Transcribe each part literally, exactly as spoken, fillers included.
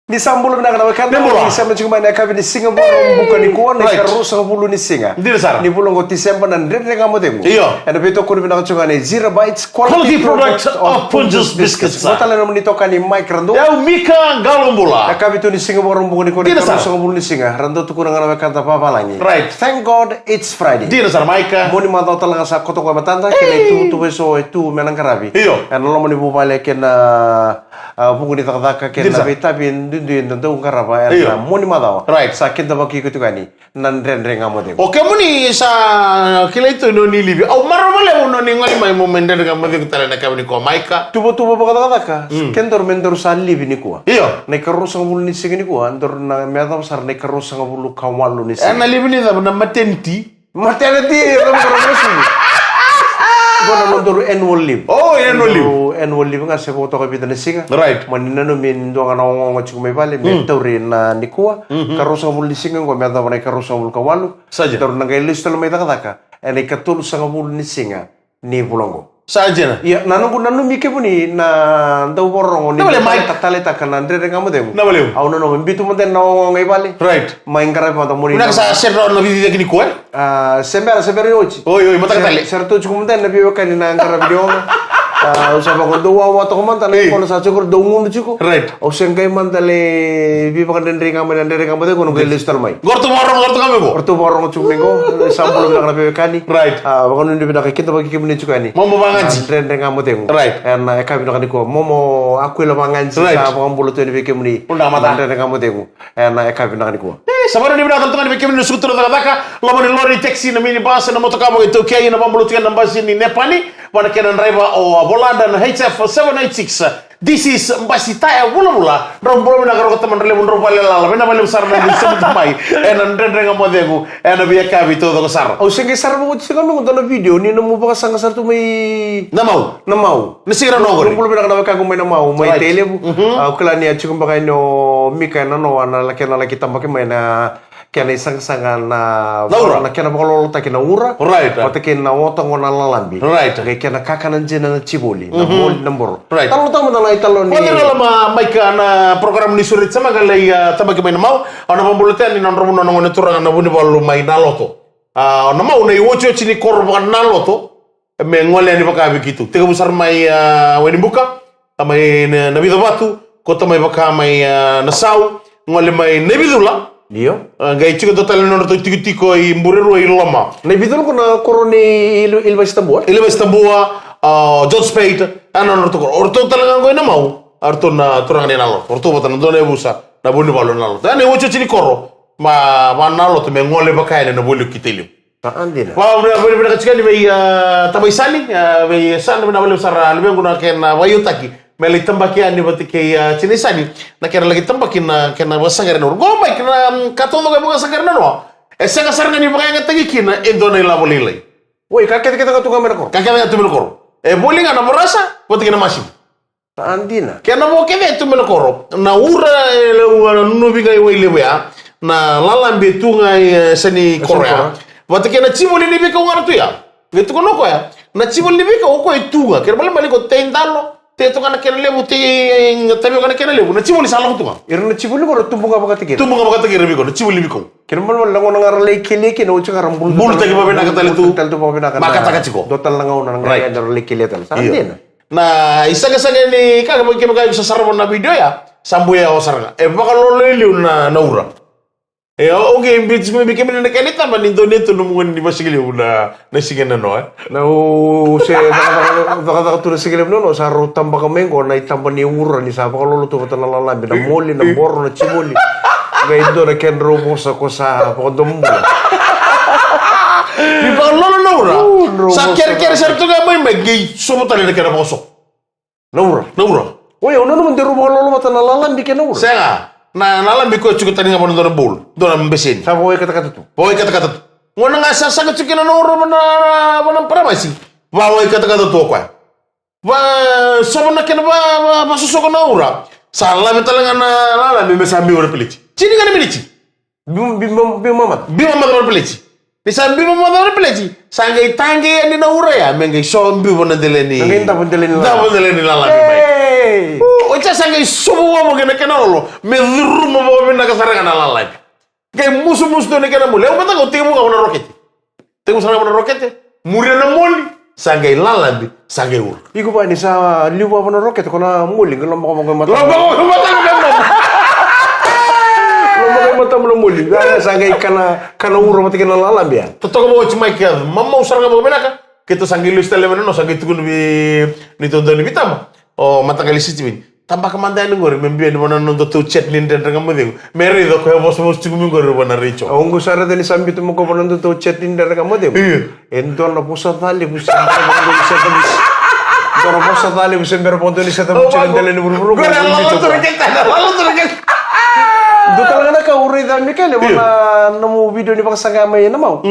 Ni sa bula vinaka na wekada. Ni bula. Ni sema tiko mai na yakavi ni siga Vakaraubuka nikua, na Right. ikaruasagavulu ni siga. Dina sara. Ni vula oqo Tiseba, na Dredre Ga Mo Cegu. Io. Ena veitokoni vinaka tiko ga ni Zero Bites Quality Quality Product Product of of Punjas Punjas Biscuits. Biscuits. Mo tale na nomuni itokani Mike Radua. Yau Mika Qalobula. Yakavi tu ni siga Vakaraubuka nikua, na Dina sara. ikaruasagavulu ni siga. Radua tukuna ga na wekada vavalagi. Right. Thank God it's Friday. Dina sara, Mike. Moni macawa tale ga sa koto qo e matada, kei na Hey. ituvatuva eso e tu me na qaravi. Io. Ena loma ni vuvale kei na a, vuku ni cakacaka kei Dina na sara. veitavi duidui eda dau qarava ena Io. Moni macawa. Right. Sa kidavaki iko tiko yani na Dredre Ga Mo Cegu. O kemuni sa kilai tu ni o ni livi. Au marama levu ni o ni gole mai mo mai Dredre Ga Mo Cegu tale na yakavi nikua, Mike. Tuvatuva vakacakacaka, Mm. kedaru me daru sa livi nikua. Io. Na ikaruasagavulu ni siga nikua, daru na me yacova sara na ikaruasagavulu ka walu ni siga. Ena livi ni cava, na maternity? Maternity, e cava ka ra vasucu? Qo na nodaru annual leave. Oh, annual leave. Nodaru annual leave ga se vo toka e vica na siga. Right. Moni nanumi ni dua ga na ogaoga tiko mai vale, me Mm. tauri na nikua. Mhm. Ikaruasagavulu ni siga qo, me yacova na ikaruasagavulu ka walu. Sa dina. Daru na qai lesu tale mai cakacaka ena ikatolusagavulu ni siga ni vula qo. Sa dina. Ia, na noqu nanumi kemuni na dau vakarorogo ni Na vale, Mike. Ka taleitaka na Dredre Ga Mo Cegu. Na vale. Au nanuma me biu tu mada na ogaoga i vale. Right. Mai qaravi mada moni Vinaka na sa set rawa na vici cake nikua, e? A, se bera, se bera ni oti. Oi, oi, mataka Se, tale. se ratou tiko mada na veiwekani na qaravi ni oga. A, au sa vaka dou wawa toka mada na Ei. Kona sa tiko dou gunu tiko. Right. Au se qai mada le veivakadredrei ga mai na Dredre Ga Mo Cegu, au na qai lesu tale mai. Qo ratou vakarorogo, qo ratou ga mai qo. Ratou vakarorogo tiko mai qo. Sa bula vinaka na veiwekani. Right. A, vakanuinui vinaka kidavaki kemuni tiko yani. Momo vagaji. A, Dredre Ga Mo Cegu. Right. Ena yakavi vinaka nikua. Momo Akuila Vagaji. Right. Sa vakabula tu yani vei kemuni. Unda mata. Na Dredre Ga Mo Cegu. Ena yakavi vinaka nikua. E, sa vakanuinui vinaka tale tu ga yani vei kemuni na suka tu na cakacaka. Loma ni lori, taxi, na minibus, na motoka vakaitaukei, na vakabula tu yani na basi ni Nepani. Vua na kena draiva o Volada na H F seven eight six. This is Basi Taya Vulavula. Drau bula vinaka, rau tamata levu, drau vale lala. Vinaka vakalevu sara na nomu sema tu mai ena Dredre Ga Mo Cegu ena veiyakavi taucoko sara. Au se qai sarava oti sara ga mai qo dua na video ni nomu vakasaqa sara tu mai Na Mau. Na Mau. Na siga na noqu. Drau bula vinaka na wekaqu mai Na Mau, mai Right. Tailevu. Mhm. Au kila ni a tiko beka yani o Mika ena noa na laki, na laki tabaki mai na kena isaqasaqa na Na ura. Na kena vakalolotaki na ura. Right, right. Vata kei na ota qo na lalabi. Right. Qai kena kakana dina na tivoli, na Mhm. moli, na boro. Right. Talanoataka mada na italanoa ni Vakatalanoa ma Mike na program ni Sureti Sema qai lai, a, tabaki mai Na Mau. Au na vakabula tale yani na nodrau vanua na gone turaga na Vunivalu mai Naloto. A, Na Mau na iotioti ni koro vaka Naloto. Me gole yani vaka vei keitou. Tekivu sara mai, a, Wainibuka, a, mai na, Navicavatu, koto mai vaka mai, a, Nasau, gole mai Naivicula. Io. A, qai tiko dua tale na nodratou tikotiko i Burerua i Loma. Naivicula qo na koro ni Ili-, Ilivasi Tabua? Ilivasi Tabua, a, George Speight, a, na nodratou koro. O ratou tale ga qo i Na Mau, a, ratou na turaga ni Naloto. O ratou vata na dua na yavusa, na Vunivalu na Naloto. A, na iotioti ni koro, ma, ma Naloto me gole vaka yani na voli o Kitailevu. A, dina. Vakavinaka, vinaka tiko yani vei, a, tamai Sani, a, vei Sani, vinaka vakalevu sara, a, luvequ na kena vakayagataki me lai tabaki yani vata kei, a, tinai Sani, na kena laki tabaki na kena vakasaqari na ura. Qo mai kena, mm, ka taucoko e vakasaqari na noa. E sega sara ga ni vakayagataki kina e dua na ilavo lailai. Oi, ka kecekece ga tu ga mai na koro. Ka kece ga tu mai na koro. E voli ga na vorasa vata kei na masivu. A, dina. Kena vo kece tu mai na koro. Na ura, e, levu, a, nunuvi ga i Wailevu ya. Na lalabi e tu ga i, e, yasa ni koro ya. Vata kei na tivoli ni veikau ga na tu ya. Qai tukuna o koya, na tivoli ni veikau o koya e tu ga. Kena ibalebale qo tei dalo, tei toka na kena levu, tei, e, tavioka na kena levu. Na tivoli sa lako tu ga. Ira na tivoli qo ra tubu ga vakataki ira. Tubu ga vakataki ira veikau, na tivoli ni veikau. Kena ibalebale na gauna ga ra lai kelia kina, oti ga ra bulu. Bulutaki vakavinaka tale tu. Bulutaki tale tu vakavinaka. Makataka tiko. Dua tale na gauna na Right. gauna ra lai kelia tale. Sa Io. dina. Na isaqasaqa ni ka, kemuni, kemuni sa sarava na video ya, sa buya yawa sara ga. E vakalolo e liu na, na ura. E, o, okay, biu tiko mai vei kemuni na kena itaba ni dua na ito nomu gone ni vasigalevu na, na siga nanoa, e? Na, au se cakacaka, cakacaka tu na sigalevu nanoa, sa rau tabaka mai qo na itaba ni ura ni sa vakalolo tu vata na lalabi, na moli, na boro, na tivoli. Qai dua na kedrau vosa ko sa vakadomobula. Ni vakalolo na ura. Uu, drau Sa vosa kerekere na sara tu ga mai, mai qai sovo tale na kena vakaso. Na ura. Na ura. Oi, au nanuma de rau vakalolo vata na lalabi kei na ura. Sega. Na, na lalabi koya tiko tani ga vana dua na bowl. Dua na beseni. Sa vawai katakata tu. Vawai katakata tu. Gona ga sa saga tiko kina na ura vana, vana paramasi. Vawai katakata tu o koya. Va, sova na kena va, va, vasosoko na ura. Sa lave tale ga na lalabi me sa biu na peleti. Tini ga na miniti. Biu, biu, biu mamaca. Biu mamaca na peleti. Ni sa biu mamaca na peleti, sa qai taqe yani na ura ya, me qai so biu vana dela ni. Sa qai davo dela ni lalabi. Davo dela ni lalabi mai. Ei! Uu, Oti ya sa qai sovo vua mai na kena lolo me curuma vakavinaka sara ga na lalavi. Qai musumusu tu na kena moli. Au mada ga au tekivu ga vua na rokete. Tekivu sara ga vua na rokete. Muria na moli. Sa qai lalavi. Sa qai ura. Iko vani sa liu vua na rokete ko na moli. Qai lomaka vua na matamu. Lomaka vua na matamu na moli. Lomaka vua na matamu na moli. Sa qai kana, kana ura vata kei na lalavi ya. Totoka vua oti mai ke. Mamau sara ga vakavinaka. Keitou sa qai lesu tale mai na nona, sa qai tukuna vei neitou dau ni veitaba. O mataqali Sitiveni. Tabaka mada yani qori me biu yani vua na nodatou chat ni Dredre Ga Mo Cegu. Me raica o koya e vosavosa tiko mai qori vua na Rachel. Au qo sa raica ni sa biuta mai o koya vua na nodatou chat ni Dredre Ga Mo Cegu. Io. E dua na vosa ca levu se bera vakadua ni seta vusi. Dua na vosa ca levu se bera vakadua ni seta vusi na dela ni vuravura. Qori e lalatura kece, lalatura kece. Dua tale ga na ka au raica, Mikaele, vua na nomu video ni vakasaqa mai na mau.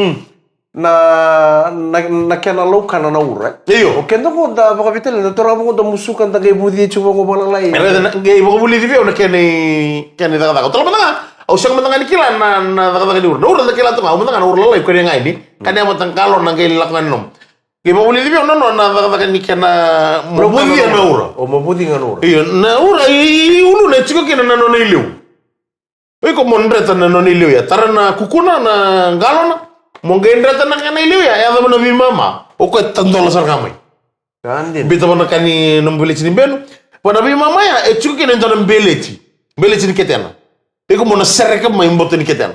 Na, na, na kena laukana na ura. Io. O keda qo da vakavitali, da toro ga vaqo da musuka, da qai vuci tiko vaqo valalai. Era na qai vakavulici vei au na kena, kena icakacaka. Au tala mada ga, au sega mada ga ni kila na, na cakacaka ni ura. Na ura da kila tu ga, au mada ga na ura lalai, koya ga yani. Kania vata, qalona, qai lako ga ni nomu. Qai vakavulici vei au na nona cakacaka ni kena mo vucia na ura. O mo vuci ga na ura. Io, na ura i, i uluna e tiko kina na nona ileu. O iko mo dreta na nona ileu ya. Tara na kukuna, na qalona. Mo qai dreta na kena ileu ya. Yacova na veimama. O koya e tadola sara ga mai. Sa dina. Biuta vua na ka ni nomu beleti ni benu. Vua na veimama ya, e tiko kina e dua na beleti. Beleti ni ketena. Iko mo na sereka mai boto ni ketena.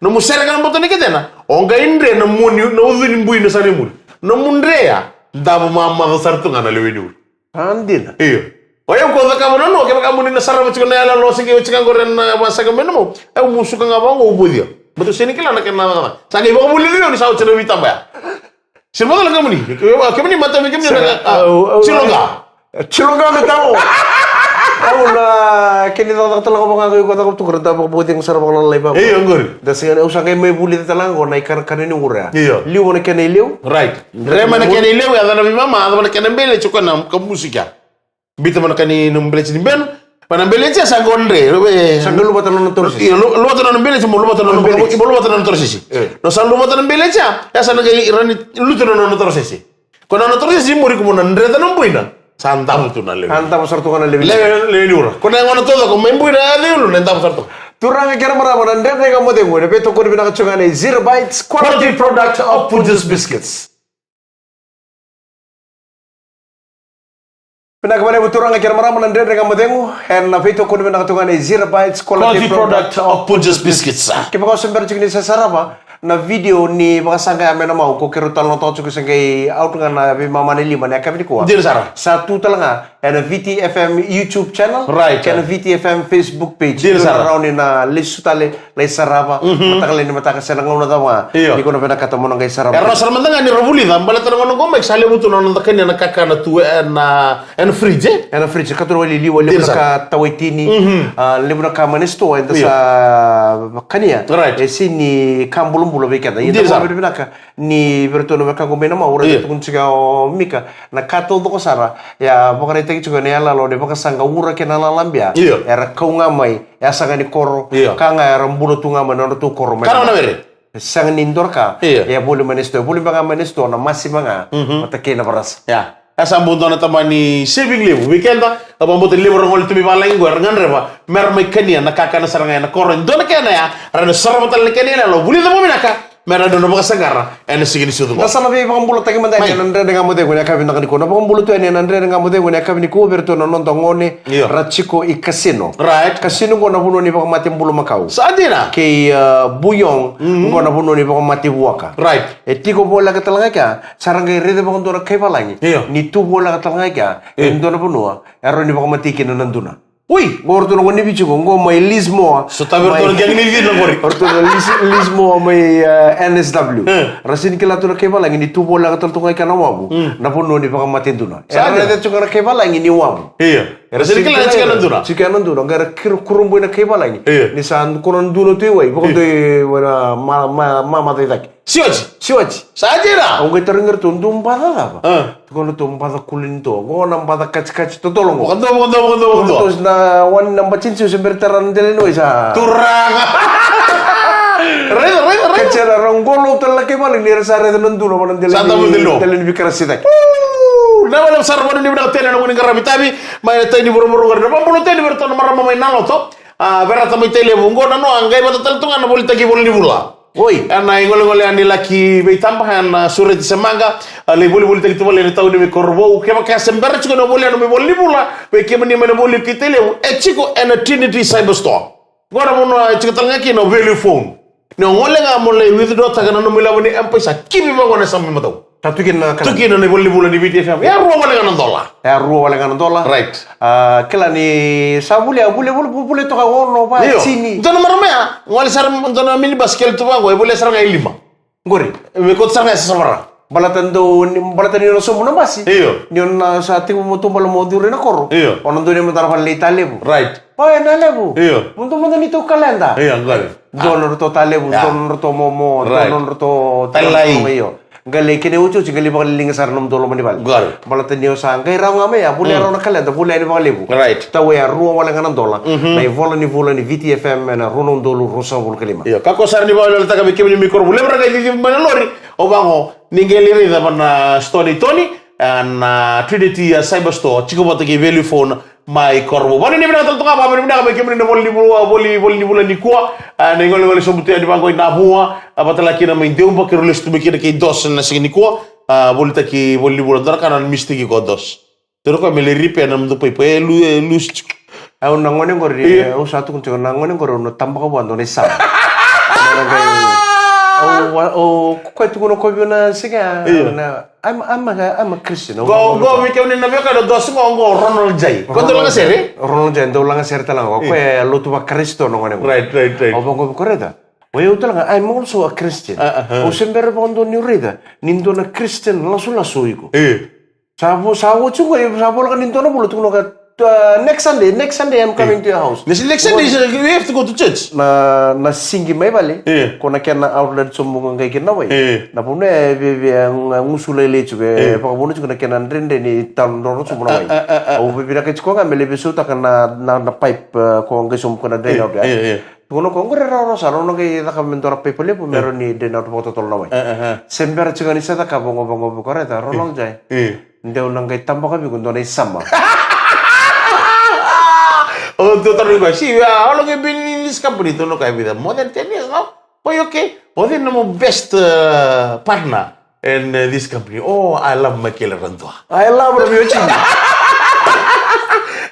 Nomu sereka na boto ni ketena. O qai dre na moni, na ucu ni bui na sara i muri. Nomu dre ya, davo mamaca sara tu ga na lewe ni ura. A dina. Io. O yau ko cakava na noa, kevaka mo ni na sarava tiko na yaloyalo se qai oti ga qori na vakasaqa mai na mau. Au musuka ga vaqo, au vucia. Baleta au sega ni kila na kena cakacaka. Sa qai vakavulici au ni sa oti na veitaba ya. Sega ni vakacala kemuni. Kemuni mata me kemuni na, a, au, au, tilo ga. Tilo ga me tavo. Au na kena cakacaka tale ga vaka qo, iko cakava tu qori, da vakavuci ga sara vakalalai vaka. Io, qori. Da sega ni, au sa qai mai vulica tale ga qo na ikanakana ni ura ya. Io. Liu na kena ileu. Right. Dre mai na kena ileu, yaco na veimama, yaco na kena beleti, o koya na ka musika. Biuta mai na ka ni nomu beleti ni benu. Mai na beleti ya sa qo dre. Sa qai luvata na nona torosesi. Io, lu-, luvata na nona beleti, mo luvata na nona beleti. Mo luvata na nona torosesi. E. Ni sa luvata na beleti ya, ya sa na qai rawa ni lutu na nona torosesi. Ko na nona torosesi, mo raica mo na dreta na buina. Sa davo tu na lewe. Sa davo sara tu ga na lewe. Lewe, lewe ni ura. Ko na yagona taucoko mai buina, ya lewe ni ura, na davo sara tu. Turaga kei na marama, na Dredre Ga Mo Cegu, na veitokoni vinaka tiko ga nei Zero Bites, quality product of Punjas Biscuits. Vinaka vakalevu turaga kei na marama, na Dredre Ga Mo Cegu, ena veitokoni vinaka tu ga nei Zero Bites, quality product of Punjas Biscuits. Kevaka o se bera tiko ni sa sarava na video ni vakasaqa ya mai na mau, ko keirau talanoataka tiko, se qai out ga na veimama ni lima na yakavi nikua. Dina sara. Sa tu tale ga ena V T F M YouTube channel, right, kei na V T F M Facebook page. Dina sara. Rawa ni na lesu tale lai sarava, mhm, mataka lailai ni mataka se na gauna cava ga. Io. Ni ko na vinakata mo na qai sarava. Era na sara mada ga ni ra vulica, baleta na gauna qo mai sa levu tu na noda kania na kakana tu ena, ena fridge, e? Ena fridge, ka tu na wai liliwa, levu na ka tawaitini, mhm, a, levu na ka mai na sitoa, eda, io, sa kania. Right. E sega ni ka bulabula vei keda. Dina sara. Eda vinaka ni vei iratou na wekaqu mai na mau, io, tukuna tiko o Mika, na ka taucoko sara, ya vakaraitaki tiko ena iyaloyalo ni vakasaqa ura kei na lalabi ya. Io. Era kau ga mai, ya saqa ni koro, io, ka ga era bula tu ga mai na nodratou koro mai. Ka na were. Sega ni dua na ka, io, e voli mai na sitoa, e voli beka ga mai na sitoa, na masiva ga, mhm, vata kei na varasa. Ya. Ya sa bau dua na tamani saving levu vei keda, a vakabauta levu era gole tu mai valagi qo, era gadreva me ra mai kania na kakana sara ga ena koro. E dua na kena ya, era na sarava tale na kena iyaloyalo, vulica vakavinaka, me ra dau na vakasaqara ena siga ni sucu qo. Da sa na veivakabulataki mada yani ena Dredre Ga Mo Cegu ena yakavi vinaka nikua. Na vakabula tu yani ena Dredre Ga Mo Cegu ena yakavi nikua vei iratou na noda gone, io, ra tiko i Kasino. Right. Kasino qo na vanua ni vakamate bulumakau. Sa dina. Kei, a, Buyong, mm, qo na vanua ni vakamate vuaka. Right. E tiko voleka tale ga kea, sa ra qai raica vakadua na kaivalagi. Io. Ni tu voleka tale ga kea, io, e dua na vanua e rawa ni vakamatei kina na duna. Ui, qo o ratou na gone ni Viti qo, qo mai Lismore. Sotavi o ratou na gang ni Viti na qori. O ratou na Lis-, Lismore mai, e, N S W. E. Ra sega ni kila tu na kaivalagi ni tu voleka tale tu ga kea na wavu. Mm. Na vanua ni vakamate duna. Sa dina. Era raica tu ga na kaivalagi ni wavu. Io. Era sega ni kila ni tiko na duna. Tiko na duna, qai ra kira kurabui na kaivalagi. Io. Ni sa dua na duna tu i wai, vakadua i wai na ma-, ma-, mamaca i cake. Siwati. Siwati. Sa dina. Au qai tarogi iratou, dou baca cava? A. Tukuna ratou, baca kulinitua. Qo na baca katikati totolo qo. Vakadua, vakadua, vakadua, vakadua. Ratou na wani na batinisi, se bera tara na dela ni wai sa. Turaga. Raica, raica, raica. Kati era ra qolo tale na kaivalagi ni ra sa raica na duna vua na dela ni, dela ni vikarasi cake. Woo! Na wale sara vanu ni vinaka tena na guni qaravi tavi mai na tai ni vuravura qori na vabulu teni vei ratou na marama mai na loto. A verata mai tai levu qo na noa qai vata tale tu ga na volitaki voli ni vula. Oi. Ena igolegole yani laki veitaba ena sureti se maqa. A lai volivolitaki tu vale ena tauni mai Korovou kevaka se bera tiko na voli ena mai voli ni vula. Vei kemuni mai na voli ki tai levu e tiko ena Trinity Cyber Store. Qo na vanua e tiko tale ga kina o value phone. Ni o gole ga mo lai withdraw taka na nomu ilavo ni M-PAiSA kivi vaqo na samu matau. Sa tu kina na kala. Tu kina na ivola ni vula ni Viti F M. E a rua wale ga na dola. E a rua wale ga na dola. Right. A kila ni sa vule a vule vule vule toka ono va tini. Dua na marama ya gole sara dua na minibus kele tu vaqo e vule sara ga e lima. Qori. Me kota sara ga e sasavara. Balata dou ni balata ni ona sobu na basi. Io. Ni ona sa tekivu mo tu bala mo curu ena koro. Io. Ona dou ni matara vale i Talevu. Right. Oe na levu. Io. Mo dou mada ni tou kaleda. Io, qori. Dua na ratou Talevu, dua na ratou Momo, dua na ratou Talai. Io. Qai lai kena otioti qai lai vakaliliga sara na nomudou loma ni vale. Qori. Balata ni o sa qai rawa ga mai a vule rawa na kaleda vule yani vakalevu. Right. Tau e a rua wale ga na dola. Na ivola ni vula ni Viti F M ena rua na udolu ruasagavulu ka lima. Io, kakua sara ni vakalelataka vei kemuni mai Korovou levu ra qai cici mai na lori. O vaqo ni qai lai raica va na store nei Toni. A na Trinity a Cyber Store tiko vata kei Value Phone mai Korovou. Vani ni vinaka tale toka vavani vinaka mai kemuni na voli ni vula voli voli ni vula ni kua. A na igolegole sobu tu yani vaqo i Navua a vatala kina mai Deuba keirau lesu tu mai kina kei Dos na siga ni kua. A volitaki voli ni vula dua na ka na mistake ko Dos. Toro koya me lai repair na mudu paipa e lu e lusi tiko. Au na gone qori au sa tukuna tiko na gone qori au na tabaka vua dua na isama. Au koya tukuna kovi na siga. I'm I'm a I'm a Christian. Go go vei kemuni na veka na dosi go go Ronald Jai. Ko dau laga sere? Ronald Jai dau laga sere tala ga koya lotu va Karisito na gone qori. Right right right. Au vaqo vaqo reta. O yau tala ga I'm also a Christian. Au se bera vaqo dua ni reta ni dua na Christian lasulasu iko. Sa vo sa vo tiko e sa vo laka ni dua na vula tukuna ka next Sunday, next Sunday I'm coming to your house. Next next Sunday we have to go to church. Na na singi mai vale. Ko na kena outlet sobu ga qai kina wai. Na vuna e veve a gusu lailai tiko e vakavuna tiko na kena dredre ni talo droro sobu na wai. Au vevinaka tiko ga me lai vesautaka na na na pipe ko qai sobu ko na drain out ya. Tukuna ko qori e rawarawa sara o na qai cakava me dua na paipa levu me rawa ni dena tu vakatotolo na wai. Se bera tiko ni se cakava qo vaqo vaqo reta Ronald Jai. Deu na qai tabaka viko dua na isama. O tu taru ni koya si how long you been in this company? Tu na koya vica more than ten years now. Oi okay. O cei na nomu best partner in this company? Oh I love Michael Radua. I love Romeo Junior.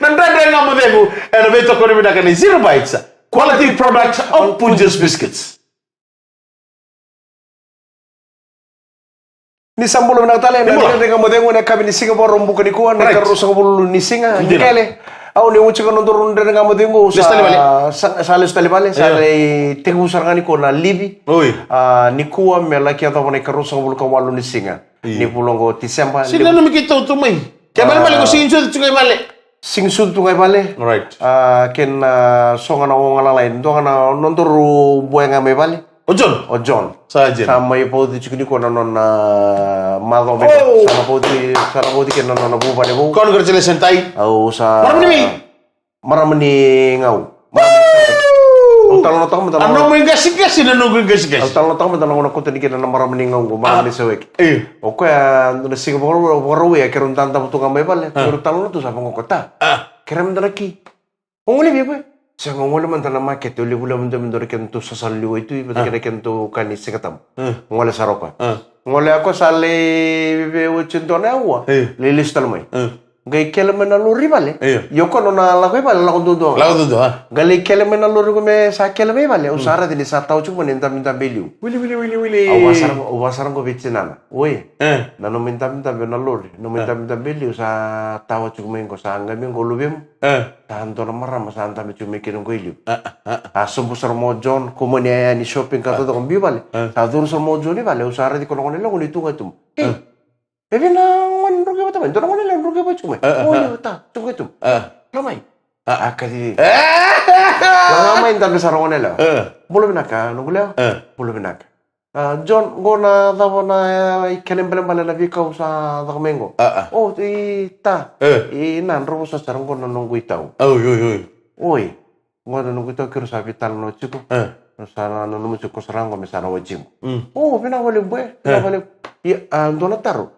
Na dredre ga mo cegu ena veitokoni vinaka ni Zero Bites. Quality product of Punjas Biscuits. Ni sa bula vinaka tale na dredre ga mo cegu ena yakavi ni siga Vakaraubuka nikua na ikarua sagavulu ni siga ni kele. Au ni uci ga na duru dredre ga mo cegu sa sa lesu tale vale sa lai tekivu sara ga nikua na livi. Nikua me laki yacova na ikarua sagavulu ka walu ni siga ni vula oqo Tiseba. Sina nomi keitou tu mai. Ke vale vale ko sigi sucu tu ga i vale. Sigi sucu tu ga i vale. Right. A kena soga na oga lalai dua ga na nodaru boy ga mai vale. O John. O John. Sa John. Sa mai vauci tiko ni ko na nona maco mai. Sa na vauci sa na vauci kena nona vuvale vou. Congratulations tai. Au sa. Marama ni gau. Au talanoataka mada na noqu iqasigasi na noqu iqasigasi. Au talanoataka mada na gauna kauta ni kina na marama ni gau qo marama ni seweki. O koya na siga vakarau ia keirau dadavu tu ga mai vale keirau talanoa tu sa vaqo ko ta. Kerea mada na ki. O gole vei koya. Sega o gole mada na makete o levu levu mada mada na kedatou sasalo ni waitui vata kei na kedatou ka ni Siga Tabu. Gole sara o koya. Gole a koya sa lai veiwatsi dua na aua. Lai lesu tale mai. Qai kele mai na lori vale. Io. Io ko nona lako i vale lako duadua ga. Lako duadua a. Qai lai kele mai na lori ko me sa kele mai vale au sa raici ni sa tawa tiko mai na idabedabe i liu. Wili wili wili wili. Au vasara qo au vasara qo vei tinana. Oi. E. Na nomu idabedabe na lori nomu idabedabe i liu sa tawa tiko mai qo sa qai mai qo luvemu. E. Sa dua na marama sa dabe tiko mai kina qo i liu. A sobu sara mo John ko mani yaya ni shopping ka totoko biu vale. Sa curu sara mo John i vale au sa raici ko na gone lako ni tu ga i tuba. E. E vei na gone druki vata mai dua na gone lewa druki vata tiko mai. O io ta tubu kai tubu. Lako mai. A kaci. Lako mai dabe sara gone lewa. Bula vinaka noqu lewa. Bula vinaka. A John qo na cava na ikena ibalebale na veikau sa caka mai qo. O i ta. I na drovo sa sara qo na noqu itau. Oi. Qo na noqu itau keirau sa veitalanoa tiko. Sa na nanuma tiko ko sara qo me sa na wajiqu. O vinaka valevu bue vinaka valevu. Ia a dua na taro.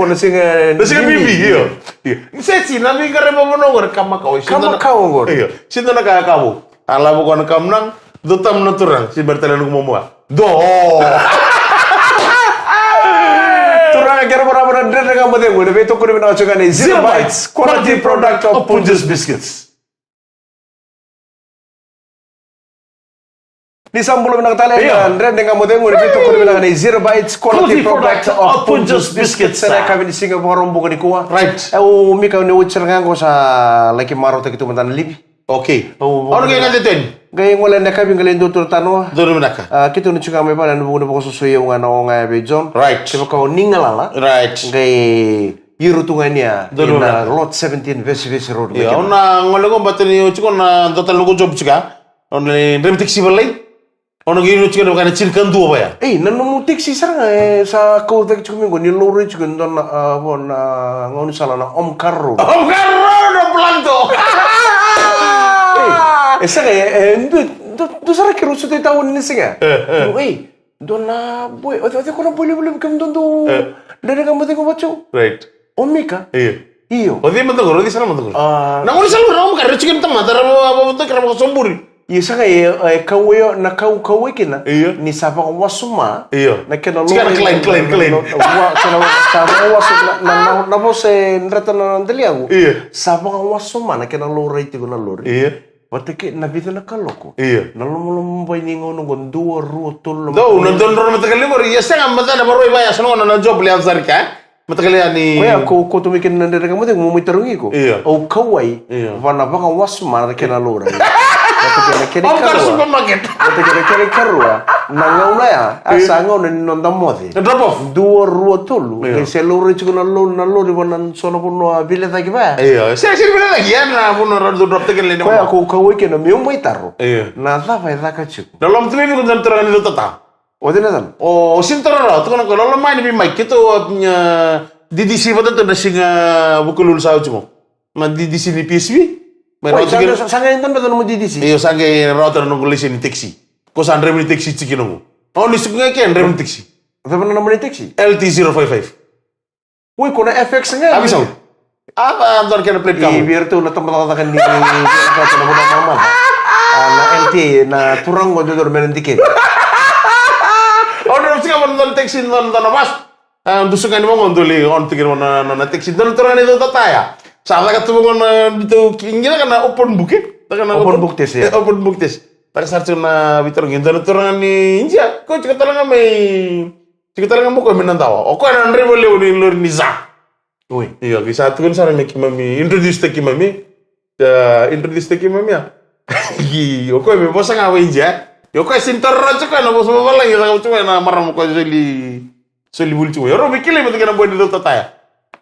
oqo na siga. Na siga bibi, io. Io. Seti, na veiqaravi vakavanua oqo, na ka makawa. Ka makawa oqo. Io. Sita na ka ya ka vou. A lavo ko na kamunang, do tam na turang. Si bari tale na kumamua. Do. Turaga kei na marama, na Dredre Ga Mo Cegu ena veitokoni vinaka tiko ga nei Zero Bites, quality product of Punjas Biscuits. Ni sa bula vinaka tale. Io. Na Dredre Ga Mo Cegu ena veitokoni vinaka nei Zero Bites, quality product of Punjas Biscuits. Ena yakavi ni siga Vakaraubuka nikua. Right. E, au mika ni oti sara ga qo sa laki marautaki tu mada na livi. Okay. Au, au na qai gade teni. Qai gole na kavi qai lai dua tu na tanoa. Dua na vinaka. A, keitou na tiko ga mai vale na vuku ni vakasoso i au ga na oga ya vei John. Right. Kevaka o ni galala. Right. Qai iro tu ga ni a. Dua na vinaka. Lot seventeen Vesivesi Road. Io, au na gole qo bata ni o tiko na dua tale noqu job tiko. Au na draiva taxi valai. Au na qai iro tiko na vaka na tini ka dua vaya. Ei, na nomu taxi sara ga, e, sa kau cake tiko mai qo, ni laurai tiko e dua na, a, vo na gaunisala na Omkar Road. Omkar Road, o Planto. Ei, e sara ga, e, e, dua, dua, dua sara keirau sutu i tauni ni siga. E, e. Ei, dua na boy, o, o, o, ko na boy levulevu kemudou dau. E. Dredre Ga Mo Cegu vata tu. Right. O Mika? Io. Io. O cei mada qori, o cei sara mada qori? A. Na gaunisala qori, na Omkar, e tiko na tamata, ra va, va, va, ra vakasoburi. Io, saka e, e, kauwai, na kau, kauwai kina. Io. Ni sa vakawasoma. Io. Na kena. Tiko na lori, claim, claim, claim. Na, na, wa-, kena wa-, sa vakawasoma, na, na, na, na vosa e dreta na daliagu. Io. Sa vakawasoma na kena laurai tiko na lori. Io. Vata kei na vica na kaloko. Io. Na lomalomabai ni gauna qo dua, rua, tolu na. Dou, na dua, rua na mataka lailai qori, ia sega, mataka na varua i vaya, sa na gauna na job le yaco sara kea. Mataka lailai ni. Koya ko, ko tu mai kina na Dredre Ga Mo Cegu, mo mai tarogi iko. Io. Au kauwai, io, va na vakawasoma na kena laurai. Vata kei na kena ikarua. Supermarket. Vata kei na kena ikarua, na gauna ya, a, io, sa gauna ni noda moce. Na drop off. Dua, rua, tolu. Io. Qai se laurai tiko na lo-, na lori va na so na vanua vilecaki vaya. Io. Se, se vilecaki, ya na vanua ra dau drop taki na. Koya ko kauwai kina meu mai taro. Io. Na cava e caka tiko. Na loma tu mai vei iko na turaga ni Dautata. O cei na yacana? O, o Sinitoro Rawa, tukuna ko loloma yani vei Mike, keitou, a, D D C vata tu na siga Vukelulu sa oti qo. Na D D C ni P S V. Mai. Oi, rawata sa, kina sa, sa qai dua na nomu D D C? Io, sa qai rawata na noqu laiseni ni taxi. Ko sa draiva ni taxi tiko kina qo. O ni suka ga ke draiva ni taxi. Cava na nomu ni taxi? L T zero five five. Oi, ko na F X ga. Avisau. A, a, dua na kena plate cabo. I vei iratou na tabacakacaka ni, ni, ni, na vanua mamada. A, na L T A, na turaga qo dodonu me na dike. O na sika mo dua na taxi, dua na, dua na bus. A, dusu ga ni mo qo dua lai on tiko na, na, na taxi. Dua na turaga ni Dautata ya. Sa caka tu qo na, bitu, ki, ngira ka na open book, e? Taka na open, open book test, ya. E, open book test. Taka sara tu na vitarogi, dua na turaga ni India. Ko tiko tale ga mai Tiko tale ga mo koya mai Nadawa. O koya na draiva levu ni lori ni za. Oi. Io, qai sa tukuni sara me keimami introduce-taki keimami. A, introduce-taki keimami, a. Io, o koya me vosa ga vakaIdia. Io, o koya sega ni taura rawa tiko na vosa vavalagi, caka tiko na marama o koya soli, soli vuli tiko. Io, rau me kilai vata kei na boy ni Dautata ya.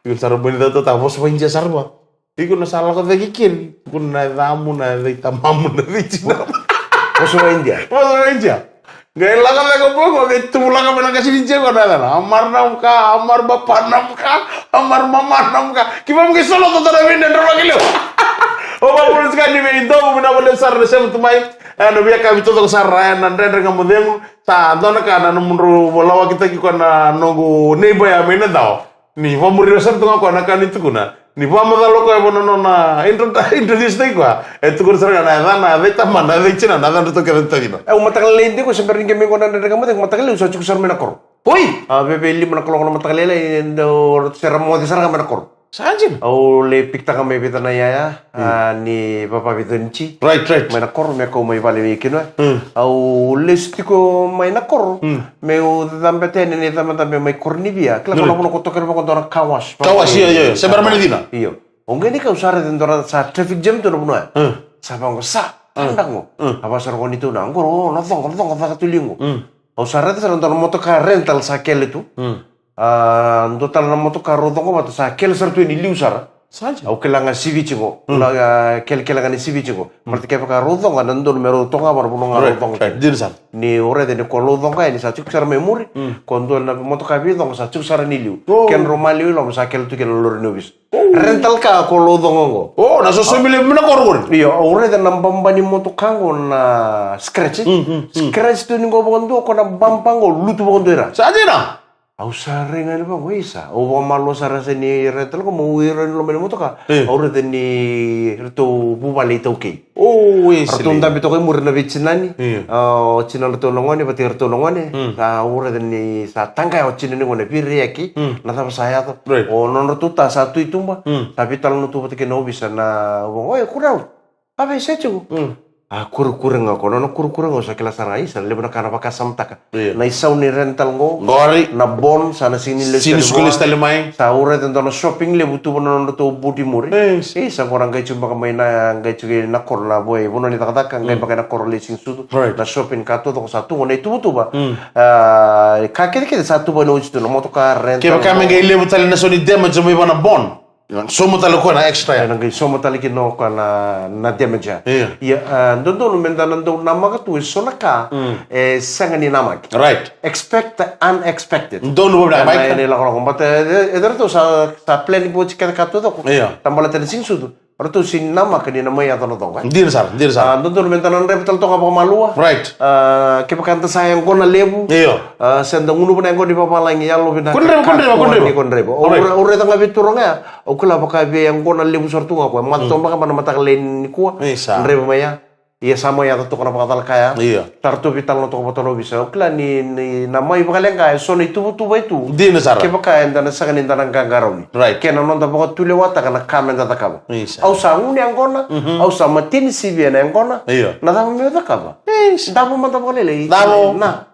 Tukuni sara boy ni Dautata, vosa vakaIdia sara vua. Iko na sa lako cake kina. Iko na yacamu, na yaca i tamamu, na yaca i tinamu. Vosa vakaIdia. Vosa vakaIdia. Qai lako cake o boy qo, qai tubu lako mai na qase ni India qo na yacana. Amar namka, amar bapa namka, amar mama namka. Keimami qai solo toto na veidredrevaki levu. O vakavuna tiko ni vei dou, vinaka vakalevu sara na sema tu mai. E, na veiyakavi taucoko sara, e, na Dredre Ga Mo Cegu. Sa dua na ka na nomudrau vakalawakitaki koya na noqu neighbor ya mai Nadawa. Ni vakamuri sara tu ga o koya na ka ni tukuna. Ni vakamacala o koya vua na nona intro-, introduce-taki koya. E tukuna sara ga na yacana, na yaca i tamana, na yaca i tinana, na yacadratou kece na tacina. E, au mataka lailai dei qo se bera ni qai mai qo na Dredre Ga Mo Cegu, mataka lailai au sa tiko sara mai na koro. Oi! A, veve lima na kaloko na mataka lailai, e, dau se ra moce sara ga mai na koro. Sa dina. Au lai pick-taka mai vei ira na yaya, a, ni vava vei Conici. Right, right. Mai na koro, me kau mai vale vei kina. Mm. Au lesu tiko mai na koro. Mm. Meu cabe tani na icabecabe mai Koronivia. Kila ko na vanua ko tokena vaqo dua na car wash. Car wash, io, io, io. Se bera mai na cina. Io. Au qai ni kau sa raica dua na sa traffic jam tu na vanua ya. Mm. Sa vaqo sa. Mm. Anda qo. Mm. A vaka sara qo ni tu na qo, o, na coqa, coqa caka tu li qo. Mm. Au sa raica sara dua na motoka rental sa kele tu. Mm. A, dua tale na motoka rau coqa vata sa kele sara tu yani liu sara. Sa dina. Au kila ga sivi tiko. Mm. Na, a, kele, kele ga ni sivi tiko. Mm. Baleta kevaka rau coqa na dodonu me rau toqa vata na vanua ga rau coqa. Right, right. Dina sara. Ni o raica ni ko rau coqa yani sa tiko sara mai muri. Mm. Ko dua na motoka veicoqa sa tiko sara ni liu. Oh. Kedrau maliu i loma sa kele tu kina na lori ni ovisa. Oh. Rental car ko rau coqa qo. Oh, na sosomi levu mai na koro qori. Io, au raica na baba ni motoka qo na scratch. Mm, mm, mm. Scratch tu ni qo vakadua ko na baba qo lutu vakadua i ra. Sa dina. Au sa rai ga ni vaqo, isa. Au vakamalua sara sa ni rai tale qo, meu ira ni loma ni motoka. E. Au raica ni ratou vuvale iTaukei. O, e, ratou dabe toka i muri na veitinani. E. A, o tinadratou na gone, vata kei ratou na gone. Mm. A, au raica ni sa taqaya o tinani qo na veireaki. Mm. Na cava sa yaco. Right. O nodratou ta sa tu i tuba. Mm. Sa veitalanoa tu vata kei na ovisa na vaqo, e, kurau. A veisei tiko. Mm. A kurekure ga ko, nona kurekure ga, au sa kila sara ga, isa, levu na ka na vakasamataka. Io. Na isau ni rental qo. Qori. Na bond, sa na sini lesu. Sini suka lesu tale mai. Sa au raica dua na shopping levu tu vua na nodratou board i muri. Yes. Isa, qo na qai tu baka mai na, qai tu kei na koro na vo e vanua ni cakacaka, qai baka na koro lai Siga ni Sucu. Right. Na shopping ka tu, ko sa tu qo na ituvatuva. Mm. A, ka kece kece sa tu vua na oti tu na motoka, rental. Kevaka me qai levu tale na so ni damage mai vua na bond. Ia, sauma tale o koya na extra ya. Ena qai sauma tale kina o koya na, na damage ya. Io. Ia, a, dodonu meda na dau namaka tu e so na ka, mm, e sega ni namaki. Right. Expect the unexpected. Donu vakavinaka, Mike. Ena ilakolako. But, e, e, e ratou sa, sa plan vou tiko kece ka taucoko. Io. Baleta na Siga ni Sucu. Ratou sini namaka ni na mai yaco na coqa. Dina sara, dina sara. A, dodonu meda na draiva tale toka vakamalua. Right. A, kevaka da sa yaqona levu. Io. A, se da gunuva na yaqona ni vavalagi, yalovinaka. Ko draiva, ko draiva, ko draiva. Ni ko draiva. Right. O ra-, o raica ga vei turaga ya. Au kila vaka vei yaqona levu sara tu ga o koya. Macawa toka beka mai na mataka lailai nikua. Isa. Draiva mai ya. Ia sa mai yaco toka na vakacalaka ya. Io. Sa ratou veitalanoa toka vata na ovisa. Au kila ni, ni na mai vakaleqa e so na ituvatuva e tu. Dina sara. Kevaka eda na sega ni da na qaqarauni. Right. Kei na noda vakatulewataka na ka meda cakava. Isa. Au sa gunu yaqona, mhm, au sa mateni sivia na yaqona. Io. Na cava meu cakava? Isa. Davo mada vakalailai. Davo. Na.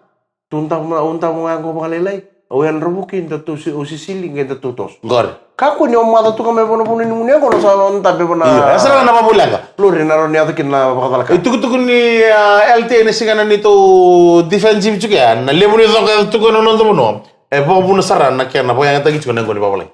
Tu davo ma-, au davo ga qo vakalailai. Au yadravuki, datou si-, au sisili, qai datou toso. Qori. Kakua ni o maca tu ga mai vanua ni gunu yaqona, sa o dabe vana. Io, e sara na vakavuleqa. Lori na rawa ni yaco kina na vakacalaka. E tukutuku ni, a, L T A na siga na neitou defensive tiko ya, na levu ni coqa e yaco tiko na noda vanua. E vakavuna sara na kena vakayagataki tiko na yaqona ni vavalagi.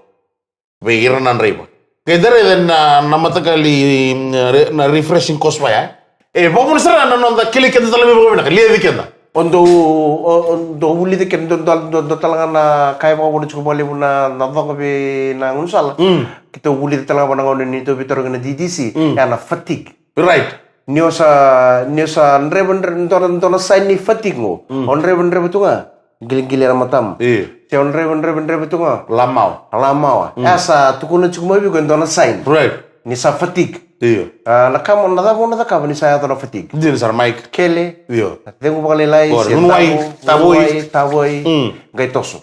Vei ira na draiva. Qai da raica na, na mataqali, mm, re-, na refreshing course vaya. E vakavuna sara na noda kilai keda tale mai vakavinaka, liaci keda. O dou, o, o dou vulica keda, dou, dou, dou, dou tale ga na ka e vakavuna tiko vakalevu na, na coqa vei na gaunisala. Mm. Keitou vulica tale ga vua na gauna ni tou veitarogi na D D C, mm, ya na fatigue. Right. Ni o sa, ni o sa draiva, draiva, dua na, dua na sign ni fatigue qo. Mm. O draiva, draiva tu ga. Qileqileya na matama. Io. Se o draiva, draiva, draiva tu ga. Lamawa. Lamawa. Mm. E sa tukuna tiko mai vei iko e dua na sign. Right. Ni sa fatigue. Io. A, na ka mo na cava o na cakava ni sa yaco na fatigue. Dina sara, Mike. Kele. Io. Cegu vakalailai, se gunu wai, tavoi. Tavoi, tavoi. Mm. Qai toso.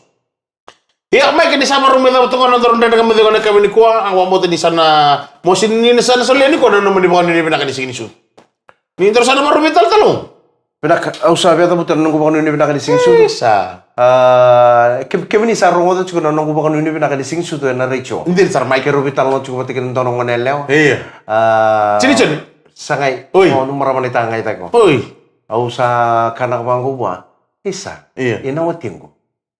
Ia, Mike, ni sa marau mai cava toka na nodaru Dredre Ga Mo Cegu ena yakavi nikua, au vakabauta ni sa na, mo sini ni sa na solia nikua na nomuni vakanuinui vinaka ni Siga ni Sucu. Ni daru sa na marau mai talatala. Vinaka, au sa via cavuta na noqu vakanuinui vinaka ni Siga ni Sucu. Isa. A, ke-, kemuni sa rogoca tiko na noqu vakanuinui vinaka ni Siga ni Sucu ena retio. Dina sara, Mike. Keirau veitalanoa tiko vata kei na dua na gone yalewa. Ia. A, Joni, Joni. Sa qai. Oi. O, nomu marama na itagaitaki qo. Oi. Au sa kaya vaqo vua. Isa. Ia. Ina watiqu.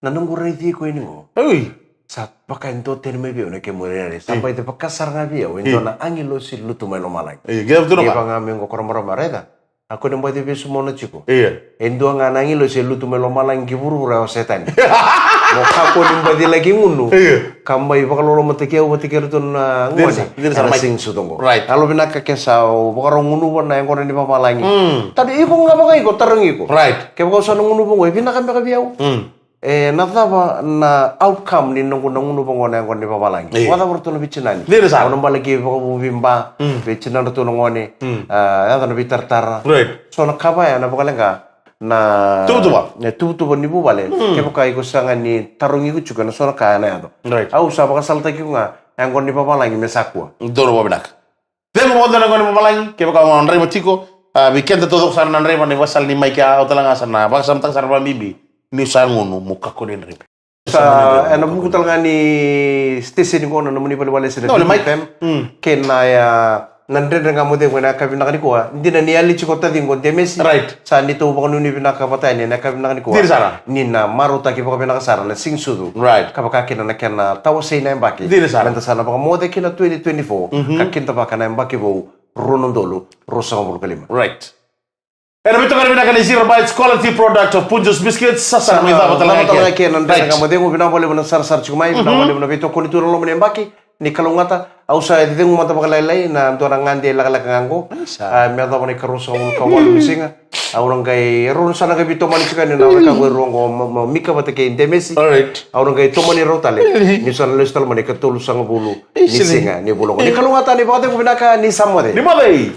Na noqu raici iko ini qo. Oi. Sa vaka e dua tani mai vei au na kemu rairai. Sa, oi, vaka sara ga vei au e, oi, dua na agilosi lutu mai lomalagi. Oi, qai vaka tu na, qai vaka ga me qo ko marama, raica. A ko ni baci veisumona tiko. Ia. E dua ga na agilosi e lutu mai lomalagi ki vuravura o Setani. Mo kakua ni baci laki gunu. Ia. Ka mai vakalolomataki au vata kei ratou na gone. Dina sara, dina sara, ena Mike. Siga ni Sucu qo. Right. Yalovinaka ke sa o vakarau gunuva na yaqona ni vavalagi. Mm. Tabi iko ga vaka iko, tarogi iko. Right. Kevaka au sa na gunuva qo, e vinaka beka vei au. Mm. E, na cava na outcome ni noqu na gunuva qo na yaqona ni vavalagi? Io. Vakacava ratou na veitinani? Dina sara. Au na bale ki vakavuvi ba, mm, vei tinadratou na gone, mm, a, yaco na veitaratara. Right. So na ka vaya na vakaleqa na tuvatuva. Na tuvatuva ni vuvale. Mm. Kevaka iko sega ni tarogi iko tiko ena so na ka ena yaco. Right. Au sa vakasalataki iko ga, yaqona ni vavalagi me sa kua. Donu vakavinaka. Cegu mada na yaqona ni vavalagi, kevaka o draiva tiko, a, vei keda taucoko sara na draiva, na ivakasala ni Mike, au tale ga sa na vakasamataka sara vakabibi, ni sa gunu mo kakua ni draiva. Sa, ena vuku tale ga ni station qo na nomuni valeniwalesi na, no, Viti Mike. F M. Mm. Kei na, a, na Dredre Ga Mo Cegu ena yakavi vinaka nikua. Dina ni yali tiko taciqu o Demesi. Right. Sa neitou vakanuinui vinaka vata yani ena yakavi vinaka nikua. Dina sara. Ni na marautaki vakavinaka sara na Siga ni Sucu. Right. Ka vaka kina na kena tawasei na yabaki. Dina sara. Meda sa na vakamoce ki na twenty twenty-four. Mhm. Ka kidavaka na yabaki vou, rua na udolu ruasagavulu ka lima. Right. Ena veitokani vinaka ni Zero Bites Quality Product of Punjas Biscuits, sa sa mai cava tale ga, cava tale ga eke na Dredre Ga Mo Cegu. Vinaka vakalevu na sarasara tiko mai, vinaka vakalevu na veitokoni tu ena loma ni yabaki. Ni kalougata, au sa cegu mada vakalailai na dua na gade lekaleka ga qo. Sa. A, me yacova na ikaruasagavulu ka walu ni siga. Au na qai, erau sa na qai veitomani tiko yani na wekaqu e rua qo, ma, ma, Mika vata kei Demesi. All right. Au na qai tomani rau tale. Ni sa na lesu tale mai na ikatolusagavulu ni siga ni vula qo. Ni kalougata, ni vakacegu vinaka, ni sa moce. Ni moce.